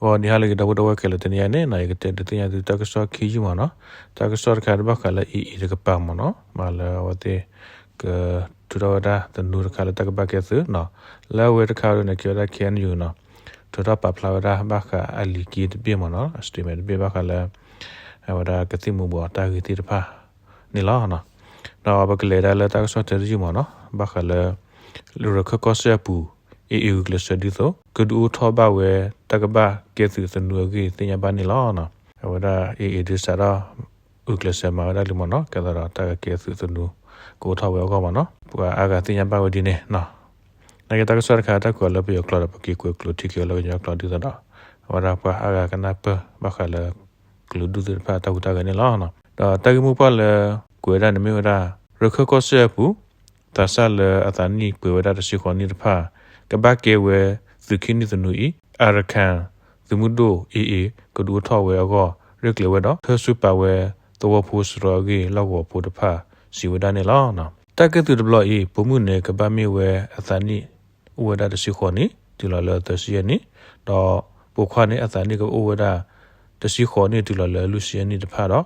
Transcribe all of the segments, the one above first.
ဂီၤနံၤဟါလၢအဂ့ၤ ဒီပုၢ်ဝဲၢ်ခဲလၢာ်, တနံၤအံၤန့ၣ် ယကတဲဒုးသ့ၣ်ညါသုတၢ်ကစီၣ်ခံယုၢ်မ့ၢ်နီၤ. တၢ်ကစီၣ်တခါတဘၣ်ဃးလၢ AA တကပၤမ့ၢ်နီၤ, မ့ၢ်လၢအဝဲသ့ၣ် ကထုးထီၣ်ဝဲဒၣ်သနူတခါလၢတၢ်ကဘၣ်ကဲသုးနီၤ. လၢအဝဲတခါအံၤန့ၣ် ကဲဝဲဒၣ် KNU နီၤ, ထုးထီၣ်ပာ်ဖျါဝဲဒၣ်ဘၣ်ဃးအလံာ်က့တဘ့ၣ်မ့ၢ်နီၤ, statement တဘ့ၣ်ဘၣ်ဃးလၢ အဝဲဒၣ်ကသံၣ်မူၤဘှီးတၢ်ဂ့ၢ်သ့ၣ်တဖၣ်န့ၣ်လီၤ. ဒီးပကလဲၤဒၣ်လၢတၢ်ကစီၣ်တၢတယုၢ်မ့ၢ်နီၤ, ဘၣ်ဃးလၢ ရခၢၣ်ကီၢ်စဲၣ်အပူၤ AA ဂုာ်ကျဲးစၢးဒ်သိး ကဒုးအိၣ်ထီၣ်ဘၣ်ဝဲတၢ်ကဘၣ်ကဲသုးသနူအဂ့ၢ်သ့ၣ်ညါဘၣ်န့ၣ်လီၤ. အဝဲဒၣ် AA ဒုးစးထီၣ် ဂုာ်ကျဲးစၢးမၤဝဲဒၣ်လံမ့ၢ်နီၤ, ကဲသးဒီးတၢ်ကကဲသုးသနူ ကအိၣ်ထီၣ်ဝဲအဂီၢ်မ့ၢ်နီၤ, ပှၤအါဂၤသ့ၣ်ညါဘၣ်ဝဲဒ်န့ၣ်နီၤ. နာ်က့တၢ်ကစီၣ်တခါ တၢ်ကွဲးလၢပယီၤကျိာ်ဒီး ပက့ၤကွဲးကျိာ်ထံက့ၤဝဲလၢကညီကျိာ်ဒ်သိးဒီး အဝဲဒၣ်ပှၤအါဂၤကနၢ်ပၢၢ်ဘၣ်ဃးလၢ ကျိာ်ဒူၣ်သ့ၣ်တဖၣ်တၢ်ဟူးတၢ်ဂဲၤန့ၣ်လီၤ. ဒီးတၢ်ဂ့ၢ်မိၢ်ပှၢ်လၢကွဲးဝဲဒၣ်န့ၣ်မ့ၢ်ဝဲဒၣ် ရခၢၣ်ကီၢ်စဲၣ်အပူၤ သးစၢ်လၢအသးနံၣ်ပှဲၤဝဲဒၣ်တဆံဃိးနံၣ်တဖၣ် ကဘၣ်ကဲဝဲသုးခံနံၣ်သနူအံၤ Arakan သုးမုၢ်ဒိၣ် AA ကဒုးအိၣ်ထီၣ်ဝဲအဂီၢ် ရဲၣ်ကျဲၤဝဲဒီး ထၢဆူပာ်ဝဲသဝီဖိစရီအဂ့ၢ် လီၢ်ကဝီၤဖိတဖၣ်စံးဝဲဒၣ်န့ၣ်လီၤ. တၢ်ကဲသုးတဘျီအံၤ ပိာ်မုၣ်န့ၣ်ကဘၣ်မ့ၢ်ဝဲအသးနံၣ် အိၣ်ဝဲဒၣ်တဆံဃိးနံၣ် တုၤလီၤလၢသၢဆံယဲၢ်နံၣ်, ဒီးပိာ်ခွါန့ၣ်အသးနံၣ်ကအိၣ်ဝဲဒၣ် တဆံဃိးနံၣ်တုၤလီၤလၢလွံၢ်ဆံယဲၢ်နံၣ်တဖၣ်ဒီး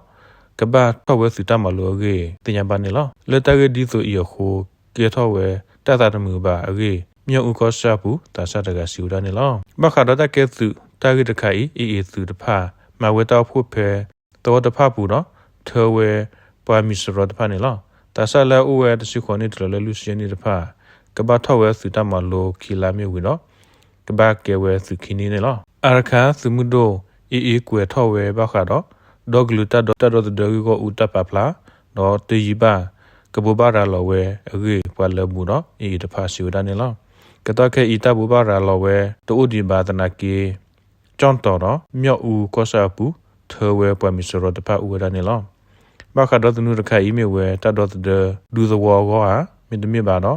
ကဘၣ်ထီၣ်ဝဲသုးတၢ်မၤလိအဂ့ၢ်သ့ၣ်ညါဘၣ်န့ၣ်လီၤ. လၢတၢ်ဂ့ၢ်ဒ်သိးအံၤအဃိ ကဲထီၣ်ဝဲတၢ်သးတမုာ်ဘၣ်အဂ့ၢ် မၠီၣ်အူကီၢ်ဆၣ်အပူၤ သးစၢ်တဂၤစံးဝဲဒၣ်န့ၣ်လီၤ. ဘၣ်ဃးဒီးတၢ်ကဲသုးတၢ်ဂ့ၢ်တခါအံၤ AA သုးတဖၣ် မၤဝဲတၢ်အိၣ်ဖှိၣ်ဖဲ သဝီတဖၣ်ပူၤဒီး ထၢဝဲပှၤမံၤစရီတဖၣ်န့ၣ်လီၤ. သးစၢ်လၢအအိၣ်ဝဲတဆံဃိးနံၣ်တုၤလီၤလၢလွံၢ်ဆံယဲၢ်နံၣ်တဖၣ် ကဘၣ်ထီၣ်ဝဲသုးတၢ်မၤလိခံလါမ့ၢ်ဝံၤဒီး ကဘၣ်ကဲဝဲသုးခံနံၣ်န့ၣ်လီၤ. Arakan သုးမုၢ်ဒိၣ် AA ကွဲးထီၣ်ဝဲဘၣ်ဃးဒီး ဒီကလုာ်တၢ်ဒီသဒၢဂ့ၢ်ဂီၢ်အူတၢ်ပာ်ဖျါ ဒီးတယံာ်ဘၣ် ကဘိးဘၣ်ရၤလီၤဝဲအဂ့ၢ် ပှၤလၢမူၤဒီး AA တဖၣ်စံးဝဲဒၣ်န့ၣ်လီၤ. ကတီၢ်ခဲအံၤ တၢ်ဘိးဘၣ်ရၤလီၤဝဲတအိၣ်ဒံးဘၣ်သနာ်က့ ကၠီၣ်တီၤဒီး မၠီၣ်အူကီၢ်ဆၣ်အပူၤ ထၢဝဲပှၤမံၤစရီတဖၣ်အိၣ်ဝဲဒၣ်န့ၣ်လီၤ. ဘၣ်ဃးဒီးသနူတခါအံၤမ့ၢ်ဝဲတၢ်ဒီသဒၢဒူသဝီအဂီၢ်ဧါ, မ့တမ့ၢ်ဘၣ်ဒီး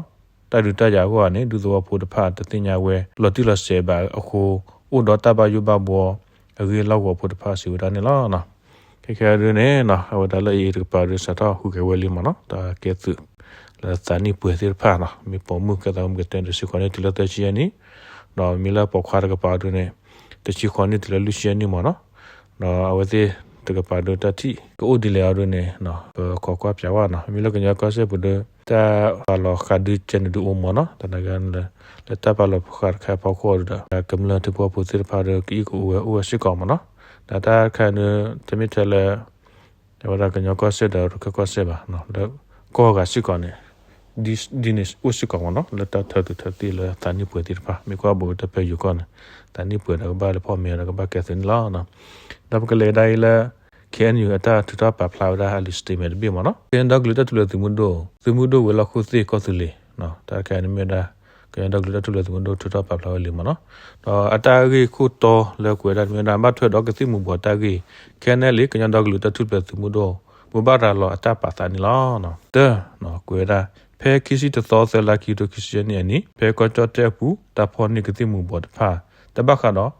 တၢ်ဒုးတၢ်ယၤအဂီၢ်ဧါန့ၣ် ဒူသဝီဖိတဖၣ်တသ့ၣ်ညါဝဲလီၤတံၢ်လီၤဆဲးဘၣ်အဃိ အိၣ်ဒီးတၢ်ဘၣ်ယိၣ်ဘၣ်ဘှီအဂ့ၢ် လီၢ်ကဝီၤဖိတဖၣ်စံးဝဲဒၣ်န့ၣ်လီၤ. ခဲခဲအံၤဒုန့ၣ် အဝဲဒၣ်လၢ AA တကပၤဒုးစးထီၣ်ဟူးဂဲၤဝဲလံမ့ၢ်နီၤ, တၢ်ကဲသုးလၢသးနံၣ်ပှဲၤသ့ၣ်တဖၣ်နီၤ, မ့ၢ်ပိာ်မုၣ်ကဲသးမုၢ်ကတဲတဆံဃိးနံၣ်တုၤလၢသၢဆံယဲၢ်နံၣ်, ဒီးမ့ၢ်လၢပိာ်ခွါတကပၤဒုန့ၣ် တဆံဃိးနံၣ်တုၤလၢလွံၢ်ဆံယဲၢ်နံၣ်မ့ၢ်နီၤ, ဒီးအဝဲသ့ၣ်တကပၤဒုတၢ်ထံၣ်ကအိၣ်ဒ်လဲၣ်အံၤဒုန့ၣ် ပခိးကွၢ်ပၠးဝဲနီၤ, မ့ၢ်လၢကညီကီၢ်စဲၣ်ပူၤဒု တၢ်ပာ်လီၤဃးဒုကဲန့ၣ်ဒုအိၣ်မ့ၢ်နီၤ, တနာ်က့န့ၣ် လၢတၢ်ပာ်လီၤဃးတခါအဖီခိၣ်အံၤဒုဒီး ကမျၢၢ်ထံဖိကီၢ်ဖိသ့ၣ်တဖၣ်ဒု ကအံၣ်ကအိၣ်ဝဲအိၣ်ဝဲစ့ၢ်ကီးမ့ၢ်နီၤ, ဒီးတၢ်တခါန့ၣ် တမ့ၢ်ထဲလၢ အဝဲဒၣ်ကညီကီၢ်စဲၣ်ဒီးရခၢၣ်ကီၢ်စဲၣ်ဘၣ်, လၢကိးဂၤစ့ၢ်ကီးန့ၣ် ဒ်န့ၣ်အိၣ်စ့ၢ်ကီးမ့ၢ်နီၤ, လၢတၢ်ထၢသုးထၢသံၣ်လၢသးနံၣ်ပှဲၤသ့ၣ်တဖၣ် မ့ၢ်ကွၢ်ဘၣ်ဝဲတၢ်ပၢယိၤကီၢ်န့ၣ် သးနံၣ်ပှဲၤဒီးကဘၣ်လၢဖီၣ်မ့ၤဒီးကဘၣ်ကဲသုးန့ၣ်လီၤ. ဒီးပကလဲၤဒၣ်အံၤလၢ KNU အတၢ်ထုးထီၣ်ပာ်ဖျါဝဲဒၣ်အလံာ် statement တဘ့ၣ်မ့ၢ်နီၤ, ကညီဒီကလုာ်တၢ်ထူၣ်ဖျဲးသုးမုၢ်ဒိၣ် သုးမုၢ်ဒိၣ်ဝဲၤလီၢ်ခိၣ်သ့ၣ်ကီၢ်သူလ့ၤ, တၢ်တခါအံၤန့ၣ်မ့ၢ်ဝဲဒၣ် ကညီဒီကလုာ်တၢ်ထူၣ်ဖျဲးသုးမုၢ်ဒိၣ်ထုးထီၣ်ပာ်ဖျါဝဲလံမ့ၢ်နီၤ, ဒီးအတၢ်ဂ့ၢ်ခိၣ်တီလၢကွဲးဒၣ်မ့ၢ်ဝဲဒၣ် ဘၣ်ထွဲဒီးကသံၣ်မူၤဘှီးတၢ်ဂ့ၢ် KNLA ကညီဒီကလုာ်တၢ်ထူၣ်ဖျဲးသုးမုၢ်ဒိၣ် ဘိးဘၣ်ရၤလီၤအတၢ်ပာ်သးန့ၣ်လီၤ. တၢ ကွဲးဝဲဒၣ် ဖဲခံဆံတသီ သၢလါ ခံကထိခံဆံယဲၢ်နံၣ်အနံၤ ဖဲကီၢ်ကၠီၣ်တဲၣ်အပူၤ တၢ်ဖီၣ်န့ၢ်ကသံၣ်မူၤဘှီးတဖၣ် တဘၣ်ဃးဒီး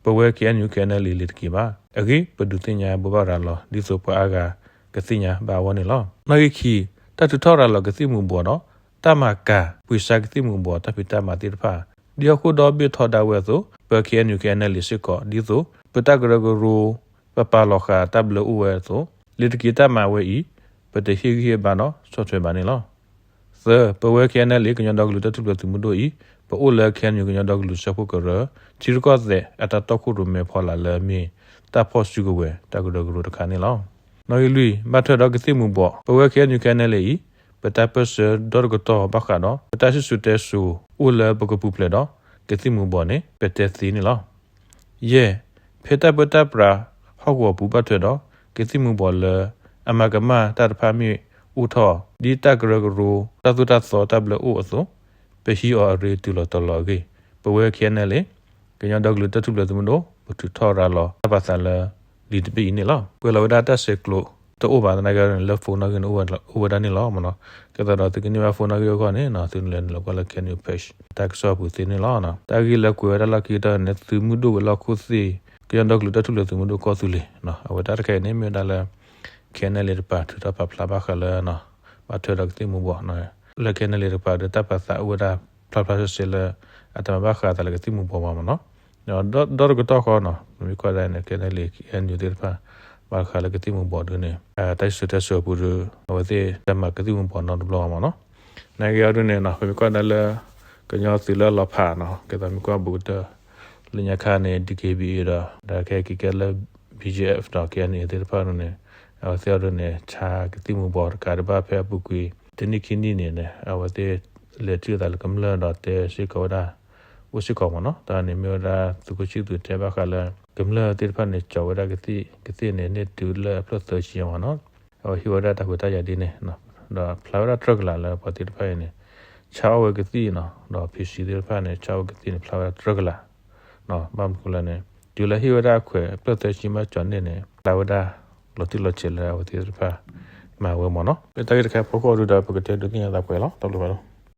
ပဝဲ KNU KNLA လံၤတက့ၢ်ဘၣ် အဂ့ၢ် ပဒုးသ့ၣ်ညါဘိးဘၣ်ရၤလီၤ ဒ်သိးပှၤအါဂၤကသ့ၣ်ညါဘၣ်အဂီၢ်န့ၣ်လီၤ. နီၣ်ဂံၢ်ခံ တၢ်ထုးထီၣ်ရၤလီၤကသံၣ်မူၤဘှီးဒီး တၢ်မၤကၤပှ့ၤစါကသံၣ်မူၤဘှီးတၢ်ဖံးတၢ်မၤသ့ၣ်တဖၣ် ဒ်ဟီၣ်ခိၣ်ဒီဘ့ၣ်ထီဒါဝဲအသိး ပ KNU KNLA စ့ၢ်ကီး ဒ်သိးပတၢ်ကရၢကရိ ပပာ်လီၤဃာ်တၢ်ဘျၢအိၣ်ဝဲအသိး လံၤတက့ၢ်တၢ်မၤဝဲအံၤ ပတဟ့ၣ်ဂံၢ်ဟ့ၣ်ဘါဒီးဆီၣ်ထွဲဘၣ်န့ၣ်လီၤ. သၢ ပဝဲ KNLA ကညီဒီကလုာ်တၢ်ထူၣ်ဖျဲးသုးမုၢ်ဒိၣ်အံၤ ပအိၣ်လၢ KNU ကညီဒီကလုာ်စၢဖှိၣ်ကရၢ ထံရူၢ်ကီၢ်သဲးအတၢ်တီခိၣ်ရိၣ်မဲဖီလာ်လၢအမ့ၢ် တၢ်ဖီၣ်စုကဝဲၤတၢ်ကရၢကရိတခါန့ၣ်လီၤ. နီၣ်ဂံၢ်လွံၢ် ဘၣ်ထွဲဒီးကသံၣ်မူၤဘှီး ပဝဲ KNU KNLA အံၤ ပတၢ်ပၢၢ်ဆၢဒီတကတီၢ်ဘၣ်ဃးဒီး ပတၢ်စံၣ်စိၤတဲစိၤအိၣ်လၢပကပူၤဖျဲးဒီး ကသံၣ်မူၤဘှီးန့ၣ် ပတဲသ့န့ၣ်လီၤ. ယဲၢ် ဖဲတၢ်ပၢတၢ်ပြးဟီၣ်ကဝီၤပူၤဘၣ်ထွဲဒီး ကသံၣ်မူၤဘှီးလၢ အမၤကမၣ်တၢ်တဖၣ်မ့ၢ်အိၣ်ထီၣ် ဒ်တၢ်ကရၢကရိ တၢ်သိၣ်တၢ်သီတၢ်ဘျၢအိၣ်အသိး ပဟံးအီၤအရ့တုၤလီၤတီၤလီၤအဂ့ၢ် ပဝဲ KNLA ကညီဒီကလုာ်တၢ်ထူၣ်ဖျဲးသုးမုၢ်ဒိၣ် ပထုးထီၣ်ရၤလီၤတၢ်ပာ်သးလၢ လံာ်တဘ့ၣ်အံၤန့ၣ်လီၤ. ကွဲးလီၤဝဲဒၣ်တၢ်ဆဲးကျိးတအိၣ်ဘၣ်သနာ်က့န့ၣ် လၢ phone နီၣ်ဂံၢ်န့ၣ် အိၣ်ဝဲဒၣ်န့ၣ်လီၤမ့ၢ်နီၤ. ကဲသးဒီးသုကန့ၢ်ဘၣ် phone နီၣ်ဂံၢ်အဂီၢ်န့ၣ် သုလဲၤနုာ်လီၤကွၢ်လၢ KNU page တၢ်ကစီၣ်ပူၤသ့န့ၣ်လီၤ. တၢ်ဂ့ၢ်လၢကွဲးဝဲဒၣ်လီၢ်ခံကတၢၢ်န့ၣ် သုးမုၢ်ဒိၣ်ဝဲၤလီၢ်ခိၣ်သ့ၣ် ကညီဒီကလုာ်တၢ်ထူၣ်ဖျဲးသုးမုၢ်ဒိၣ်ကီၢ်သူလ့ၤ အဝဲတၢ်တခါအံၤန့ၣ် မ့ၢ်ဝဲဒၣ်လၢ KNLA တကပၤထုးထီၣ်ပာ်ဖျါဘၣ်ဃးလၢ ဘၣ်ထွဲဒီးကသံၣ်မူၤဘှီး လၢ KNLA တကပၤဒီး တၢ်ပာ်သးအိၣ်ဝဲဒၣ်ဖျါဖျါဆှဲဆှဲလၢ အတမၤဘၣ်ဃးအသးလၢကသံၣ်မူၤဘှီးဘၣ်မ့ၢ်နီၤ. ဒီးတကတီၢ်ဃီနီၤ ပမ့ၢ်ကွၢ်ဒၣ်န့ၣ် KNLA KNU သ့ၣ်တဖၣ် ဘၣ်ဃးလၢကသံၣ်မူၤဘှီးဒုန့ၣ် တၢ်စံၣ်စိၤတဲစိၤအပူၤဒီး အဝဲသ့ၣ်တမၤကသံၣ်မူၤဘှီးနီတဘျီဘၣ်မ့ၢ်နီၤ. နာ်က့အီၤဒုန့ၣ်နီၤ ပမ့ၢ်ကွၢ်ဒၣ်လၢ ကညီသုးလၢအလီၤဖးနီၤ ကဲသိးမ့ၢ်ကွၢ်ဘူးကတၢၢ် လၢညါခါန့ၣ် DKBA ဒီး ဒီးခဲက့ၤကဲလၢ BGF ဒီး KNA သ့ၣ်တဖၣ်ဒုန့ၣ် အဝဲသ့ၣ်အီၤဒုန့ၣ် ဆါကသံၣ်မူၤဘှီးတကးဒံးဘၣ်ဖဲအပူၤကွံာ် တနံၣ်ခံနံၣ်န့ၣ် အဝဲသ့ၣ်လဲၤထံၣ်အသးလၢကမျၢၢ်ဒီးတဲစ့ၢ်ကီးဝဲဒၣ် အိၣ်စ့ၢ်ကီးမ့ၢ်နီၤ. တၢ်န့ၣ်မ့ၢ်ဝဲဒၣ်သုးခိၣ်ဆံၣ်သူးတဲဘၣ်ဃးလၢ ကမျၢၢ်သ့ၣ်တဖၣ်န့ၣ် ကၠီၤဝဲဒၣ်ကသံၣ် ကသံၣ်န့ၣ် န့ၢ်တုၤလၢအဖျၢၣ်သၢဆံမ့ၢ်နီၤ. အဝဲဟ့ၣ်ဝဲဒၣ်တၢ်ခွဲးတၢ်ယာ်ဒ်န့ၣ် ဒီးဖျါဝဲဒၣ်တြၢၢ်ကလာ်လၢပှၤသ့ၣ်တဖၣ်အံၤန့ၣ် ဆါအီၣ်ဝဲကသံၣ်နီၤ ဒီး PC သ့ၣ်တဖၣ်န့ၣ် ဆါအီၣ်ဝဲကသံၣ်န့ၣ် ဖျါဝဲဒၣ်တြၢၢ်ကလာ် ဘၣ်မနုၤလဲၣ်န့ၣ် တုၤလၢဟ့ၣ်ဝဲဒၣ်အခွဲးအဖျၢၣ်သၢဆံမးကၠီၤန့ၢ်န့ၣ် ဖျါဝဲဒၣ် လီၤတံၢ်လီၤဆဲးလၢအဝဲသ့ၣ်တဖၣ် မၤဝဲမ့ၢ်နီၤ. လၢတၢ်ဂ့ၢ်တခါအဖီခိၣ်ဒုဒီး ပကတဲဒုးသ့ၣ်ညါသးပှဲၤလီၤ တၢ်ဘျုးဖးဒိၣ်.